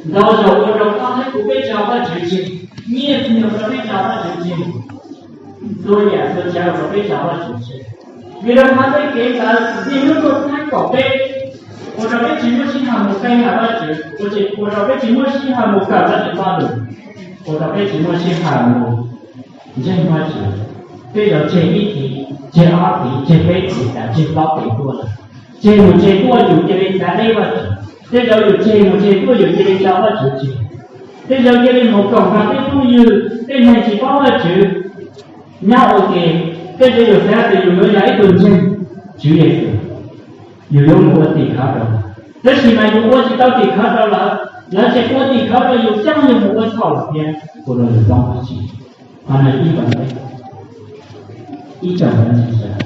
Ntau zaus ua rau koj thiab kuv peb tsa Vajtswv tseg, nyiaj txiag ua rau peb tsa Vajtswv tseg, txhua yam txhua tsav ua rau peb tsa Vajtswv tseg. Vim rau qhov tej kev ntawd niaj hnub tuaj thaij kom peb, ua rau peb tsis muaj sij hawm mus qhia Vajtswv, ua rau peb tsis muaj sij hawm mus kawm Vajtswv txoj lus, ua rau peb tsis muaj sij hawm mus ntseeg Vajtswv. Tej zaum tseg ib thiv, tseg ob thiv, tseg peb thiv, tseg plaub thiv tuaj lawm. Tseg mus tseg tuaj yus cia li xav deb Vajtswv. Tej zaum yus tseg mus tseg tuaj yus cia li tsa Vajtswv tseg. Tej zaum cia li mus koom nrog tej phooj ywg, tej neeg tsis paub Vajtswv nyob ua ke. Tej zaum yus xav tias yus yuav yog ib tug ntseeg Tswv Yexus, yus yuav mus ua tim khawv rau lawv. Tab sis mas yus ua tsis tau tim khawv rau lawv, lawv tseem ua tim khawv rau yus, coj yus mus ua txhaum lawm thiab, ua rau yus poob dab tsi? Qhov no ib txog ib txog ntawd tsis sawv.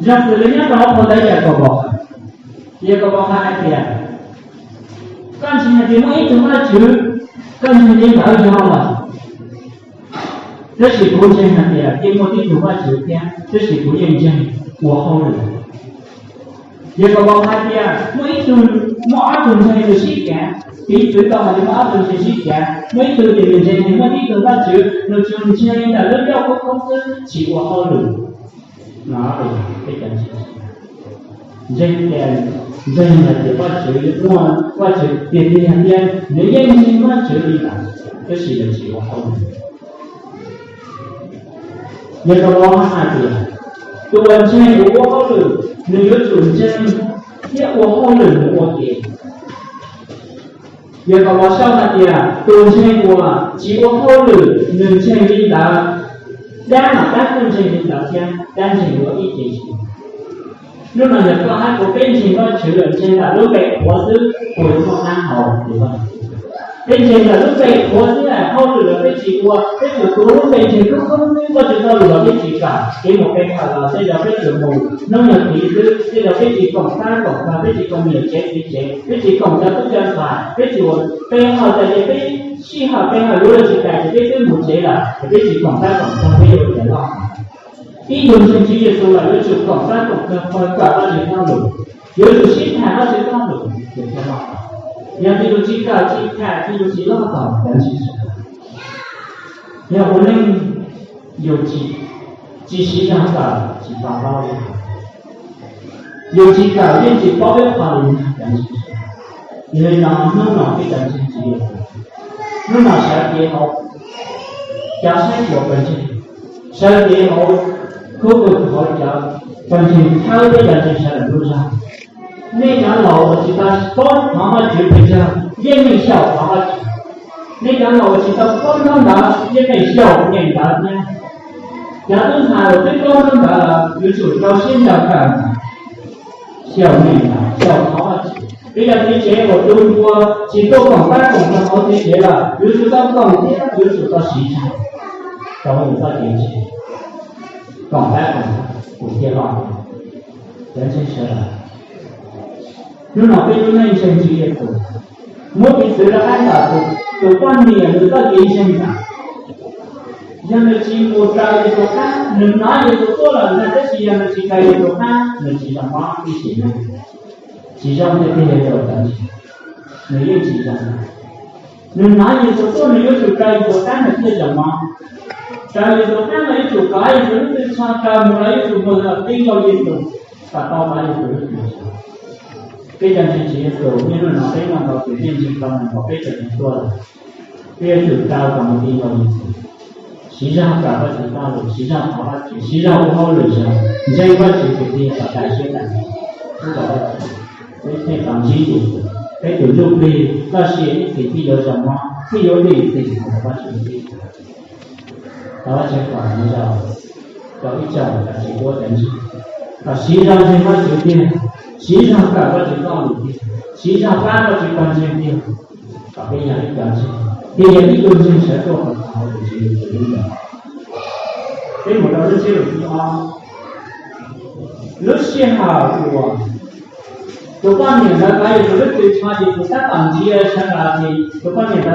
Zaj xws li nyob rau hauv phau ntawv Yakaunpaus, Yakaunpaus hais tias, koj ntseeg hais tias muaj ib tug Vajtswv, koj ntseeg li ntawd yog lawm. Tab sis kuv ntseeg hais tias yeej muaj tib tug Vajtswv thiab, tab sis kuv yeej ntseeg ua hauj lwm. Yakaunpaus hais tias muaj ib tug, muaj ob tug ntseeg nws sib cav, piv txwv tau hais tias muaj ob tug ntseeg sib cav, muaj ib tug ces nws ntseeg tias muaj tib tug Vajtswv, nws tsuas ntseeg ntawm lub ncauj khoob khoob xwb tsis ua hauj lwm. No peb ntseeg tias, ntseeg hais tias Vajtswv muaj, Vajtswv tiag tiag thiab nws yeej ntseeg Vajtswv li ntawd, tab sis nws tsis ua hauj lwm. Yakaunpaus hais tias tus uas ntseeg kuv ua hauj lwm, nws yuav tsum ntseeg thiab ua hauj lwm mus ua ke. Yakaunpaus sau hais tias tus ntseeg uas tsis ua hauj lwm nws ntseeg li ntawd, dab mas dab kuj ntseeg li ntawd thiab, dab ntseeg ua ib ce tsis. Hnub no yog koj thiab kuv peb ntseeg Vajtswv lawm, ntseeg ntawm lub npe qhuav xwb, puas yuav muaj qab hau? Peb ntseeg ntawm lub npe qhuav xwb, hauj lwm los peb tsis ua, peb tsuas tuav lub npe ntseeg khoob khoob xwb, Vajtswv txoj lus los peb tsis kawm, kev mus kev kawm los tej zaum peb tsuas mus hnub nyoog tid xwb, tej zaum peb tsis koom tab koom kawg, peb tsis koom niam tsev txiv tsev, peb tsis koom cov tub cov ntxhais, peb tsuas pe hawm tas ces peb sij hawm pe hawm yuav luag tsis kam ces peb twb mus tsev lawm, ces peb tsis koom tab koom kawg peb yuav ua cas loj. Ib tug ntseeg Tswv Yexus lawm yuav tsum koom tab koom kawg pawg kawm Vajtswv txoj lus, yuav tsum sib tham Vajtswv txoj lus ces thiaj loj. Yog tus yus tsis kawm tsis tham ces yus tsis loj tau cov ntseeg sawv daws. Yog ua neej yus tsis, tsis siv zog kawm tsis tau paub li. Yus tsis kawm yeej tsis paub ib qho li cov ntseeg sawv daws. Yog li no hnub no peb cov ntseeg Tswv Yexus, hnub no sawv kev hauv cov saib xyuas pawg ntseeg, sawv kev hauv khub kws hauv cov pawg ntseeg thawb peb cov ntseeg sawv daws lub zog. Nej cov laus uas tsis tau paub hnov Vajtswv pes tsawg yeej meem xyaum hnov Vajtswv. Nej cov laus uas tsis tau paub ntaub ntawv yeej meem xyaum nyeem ntawv thiab. Cov tub ntxhais uas twb paub ntaub ntawv lawm yuav tsum rau siab nco kawm, xyaum nyeem ntawv, xyaum hnov Vajtswv. Peb cov txiv tsev uas tu npua tsis tuaj koom tab koom kawg hauv txiv tsev lawm yuav tsum tau koom thiab yuav tsum tau siv zog rau yus txoj kev ntseeg, koom tab koom kawg thiaj loj. Cov ntseeg sawv daws, hnub no peb lub neej ntseeg Tswv Yexus, muab piv txwv rau qab ntawm tus poj niam nws txoj kev ntseeg ntawd. Yog nws tsis mus raws Yexus qab, nws hnov Yexus tuaj lawm ntag, tab sis yog nws tsis raws Yexus qab, nws tsis zoo mob ib sim neej. Tsis zoo tiag tiag li os, nws yeej tsis zoo. Nws hnov Yexus tuaj, nws yuav tsum raws Yexus qab nws thiaj zoo mob. Raws Yexus qab los yuav tsum kov Yexus lub tw tsho, raws mus los yuav tsum mus los ti nkaus Yexus, kom tau kov Yexus lub tw tsho. Peb cov ntseeg Tswv Yexus niaj hnub no peb muaj ntau tus yeej ntseeg tau mus nkaus peb cov neeg tuaj lawm. Peb yuav tsum raws kom mus ti nkaus Yexus. Siv zog kawm Vajtswv txoj lus, siv zog thov Vajtswv, siv zog ua hauj lwm zog, ntseeg Vajtswv tiag tiag kom daim siab daim ntsws pub rau Vajtswv. Peb thiaj tau ntsib Yexus, peb tus ntsuj plig loj sia ib txhis thiaj yuav zoo mob, thiaj yuav dim txim mus rau Vajtswv teb chaws. Thov Vajtswv kom nws zam tau ib tsoom cov txiv huab cov ntseeg, kom siv zog ntseeg Vajtswv tiag, siv zog kawm Vajtswv txoj lus tiag, siv zog pab Vajtswv pawg ntseeg tiag, kom peb yog ib cov ntseeg, thiaj yog ib tug ntseeg sawv tuaj kom tau hauv tus Tswv Yexus lub npe. Peb mus rau lub ntsiab lus thib ob. Lub sij hawm uas tus poj niam ntawd kov Yexus lub tw tsho, Yexus tab tom ntsia sawv ntawd ces tus poj niam ntawd